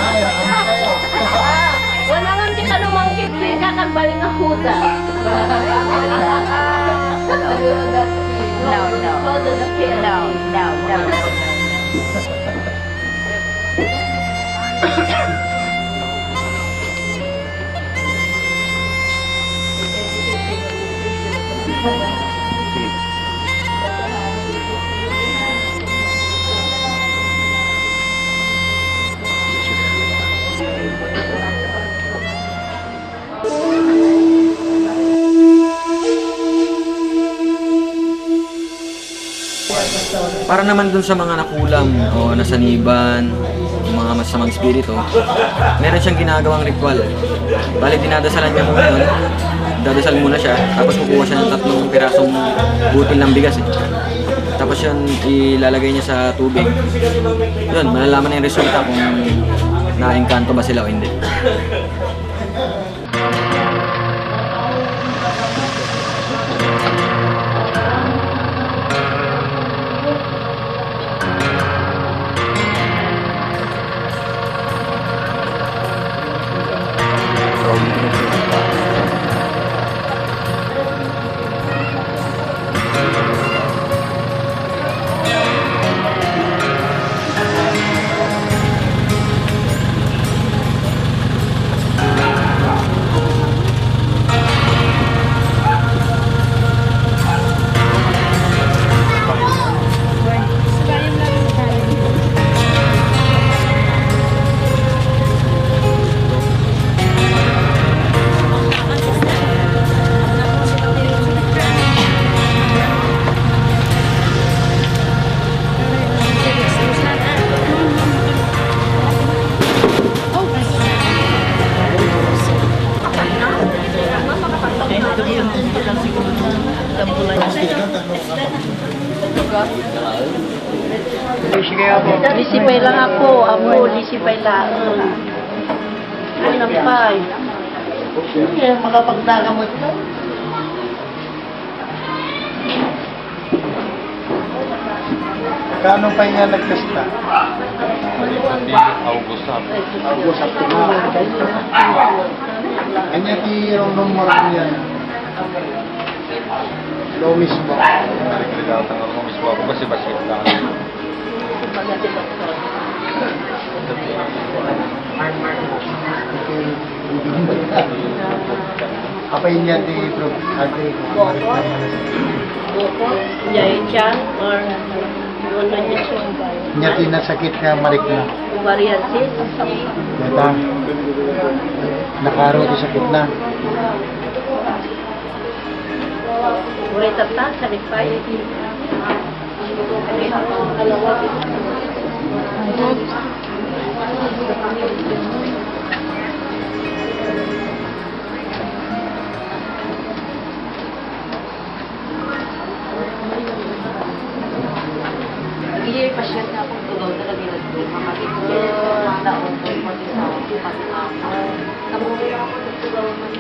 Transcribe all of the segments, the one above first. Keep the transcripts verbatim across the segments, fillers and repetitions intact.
Ay, ano kayo? Wala nga kita lumangkit, di ka kagbaling ako da. No, no. No, no, no, no. Para naman dun sa mga nakulam o nasaniban, yung mga masamang espiritu, meron siyang ginagawang ritual. Bali, dinadasalan niya muna yun. Dadasal muna siya, tapos kukuha siya ng tatlong pirasong butil ng bigas eh. Tapos yun, ilalagay niya sa tubig. Yun, malalaman na yung resulta kung naengkanto ba sila o hindi. Lisipay lang ako, ako, lisipay lang. Ano pa'y? Hindi, makapagdagamot ka. Kaano pa niya nagkasta? August, August, September. Kanya ti yung numero niya. Lomis ba? Nagkakita ng lomis ba? Ako kasi basket lang. Apay niya ti pro-, ate, Boko. Boko. Jay Chan or Ronan Yasumbay. Niya ti nasakit nga marikna. Variansis. Data. Nakaro ti sakit na. Uray tatta, sa lipay. Iya, pasyat na akong tugaw na lagi nagtulong. Makakita ko yung mga taon ko, pati sa akin, pati sa akin. Nabuhay ako, nagtugaw naman.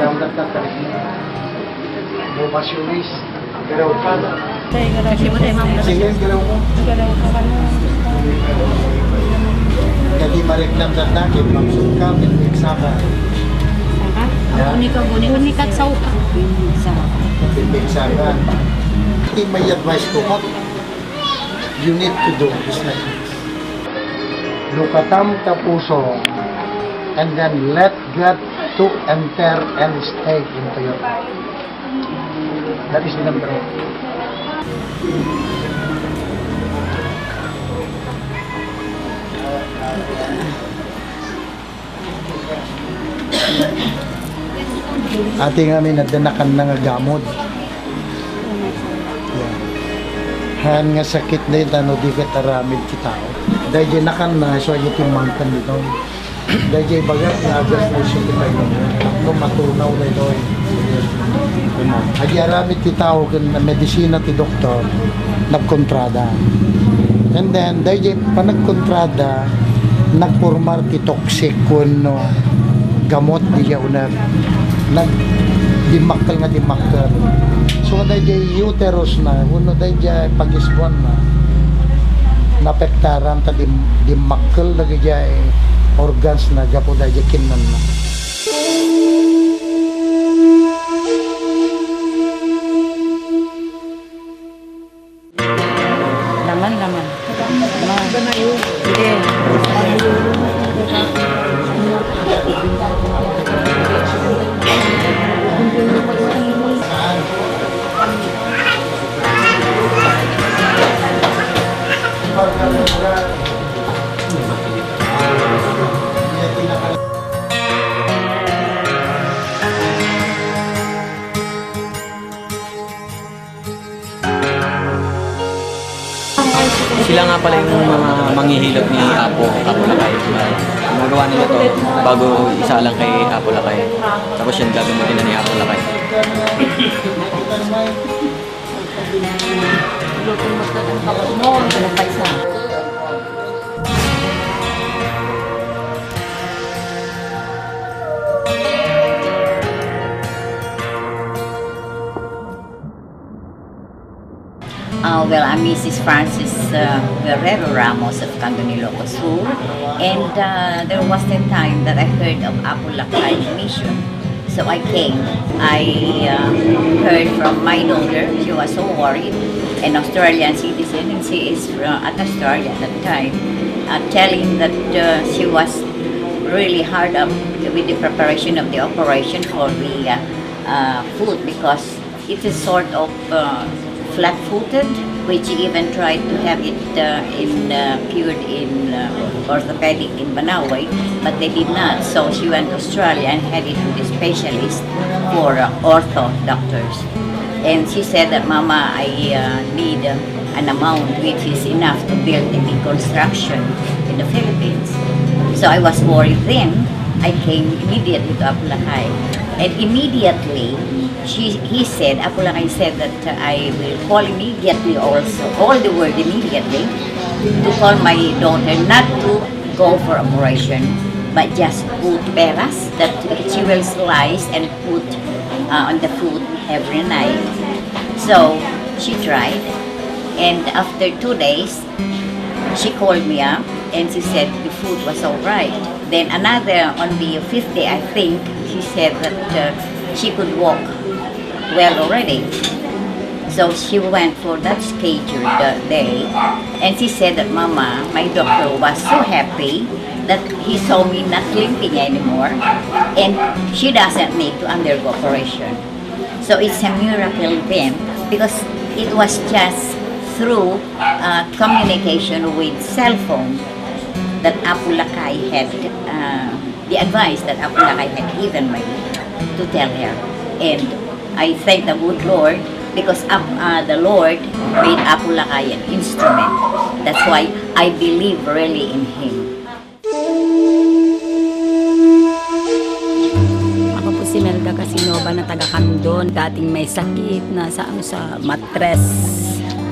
Number na tayo. Bukas yung list. Pero ka na. Kasi mo tayo, ma'am. Sige, galaw mo. Galaw ka ka na. Kadi mareklam na tayo, maksud ka, pinpiksa ka. Saka? Yan. Unika, unika. Unika, sa uka. Pinpiksa ka. Iti may advice ko, Kap. You need to do this like this. Lukatam ta puso, and then let God to enter and stay into your heart. That is the number one. Ati nga amin, adda nakanna nga gamod. Yeah. Haan nga sakit na yun, ano, di ket aramid ti tao. Dayjay nakanna, so, iti mangkan dito. Dayjay bagat nga agas na siya ti payno. No, matunaw na ito, eh. Adi aramid ti tao, ken medisina ti doktor, nagkontrada. And then, dayjay panagkontrada, nagpormar ti toxic wenno Gamot diay uneg. Nagdimmakkel nga dimmakkel. So, daydiay uterus na, wenno daydiay pagisbuan na, naapektaran ta dim-, dimmakkel dagiti organs na gapu daydiay kidney na. Laman, laman. Ma. Sige. Sila nga pala yung mga manghihilot ni Apo, Apo Lakay. Ginagawa nila to bago isaalang kay Apo Lakay. Tapos yun, gagamutin na ni Apo Lakay. Luto mo sa ang kapag mo, ang kapag sa. Uh, well, I'm Missus Francis, uh, Guerrero Ramos of Candon, Ilocos Sur, and, uh, there was a time that I heard of Apo Lakay Mission, so I came. I, uh, heard from my daughter. She was so worried, an Australian citizen, and she is, uh, at Australia at that time, uh, telling that, uh, she was really hard up with the preparation of the operation for the, uh, uh, food because it is sort of, uh, flat-footed, which she even tried to have it, uh, in, uh, cured in, uh, orthopedic in Banawe, but they did not. So she went to Australia and had it with a specialist for, uh, ortho doctors. And she said that, "Mama, I, uh, need, uh, an amount which is enough to build a big construction in the Philippines." So I was worried then. I came immediately to Apo Lakay. And immediately, she, he said, Apo Lakay said that, uh, I will call immediately also, call the word immediately to call my daughter not to go for operation, but just put peras that she will slice and put, uh, on the food every night. So she tried, and after two days, she called me up and she said the food was all right. Then another, on the fifth day, I think, she said that, uh, she could walk well already. So she went for that scheduled, uh, day, and she said that, "Mama, my doctor was so happy that he saw me not limping anymore, and she doesn't need to undergo operation." So it's a miracle then, because it was just through, uh, communication with cell phone that Apo Lakay had, uh, the advice that Apo Lakay had given me to tell her. And I thank the good Lord because Ap-, uh, the Lord made Apo Lakay an instrument. That's why I believe really in him. Ako po si Melda Casinova na taga Candon. Dating may sakit na sa, ano, sa matres.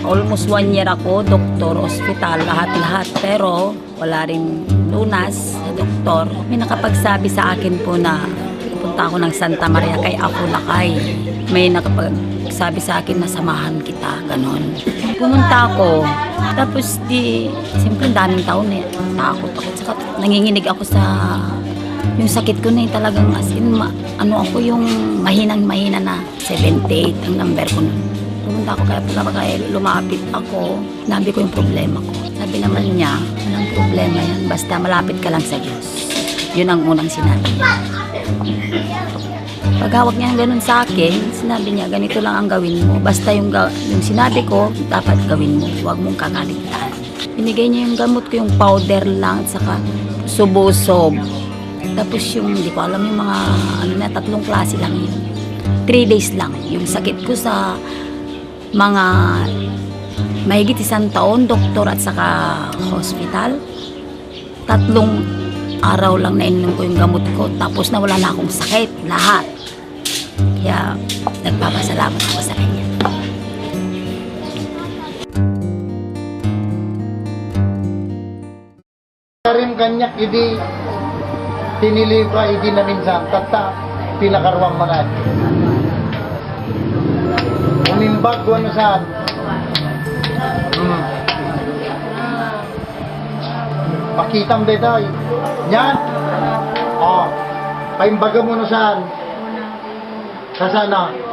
Almost one year ako, doktor, ospital, lahat-lahat. Pero wala rin lunas sa doktor. May nakapagsabi sa akin po na pupunta ako ng Santa Maria kay Apo Lakay. May nakapagsabi sa akin na samahan kita, ganon. Pumunta ako, tapos di, siyempre daming tao na, takot ako. Tsaka nanginginig ako sa, yung sakit ko na yung talagang as in, ma-, ano ako, yung mahinang-mahina na, seventy-eight ang number ko nun. Pumunta ako kay Apo Lakay, lumapit ako, sinabi ko yung problema ko. Sabi naman niya, "Walang problema yan, basta malapit ka lang sa Diyos." Yun ang unang sinabi niya. Paghawak niya ng ganun sa akin, sinabi niya, "Ganito lang ang gawin mo. Basta yung ga-, yung sinabi ko, dapat gawin mo. Huwag mong kakaligtaan." Binigay niya yung gamot ko, yung powder lang, at saka subosob. Tapos yung, hindi ko alam yung mga, ano na, tatlong klase lang yun. Three days lang. Yung sakit ko sa mga mahigit isang taon, doktor at saka hospital. Tatlong araw lang nainom ko yung gamot ko, tapos nawala na akong sakit, lahat. Kaya nagpapasalamat ako sa kanya. Karim kanyak idi Tinilibra idi naminsan, tatta, pinakaruam manen. Umimbag, ano saan? Hmm. Pakitam daytoy. Yan? Oh. Paimbagam no saan? Kasana?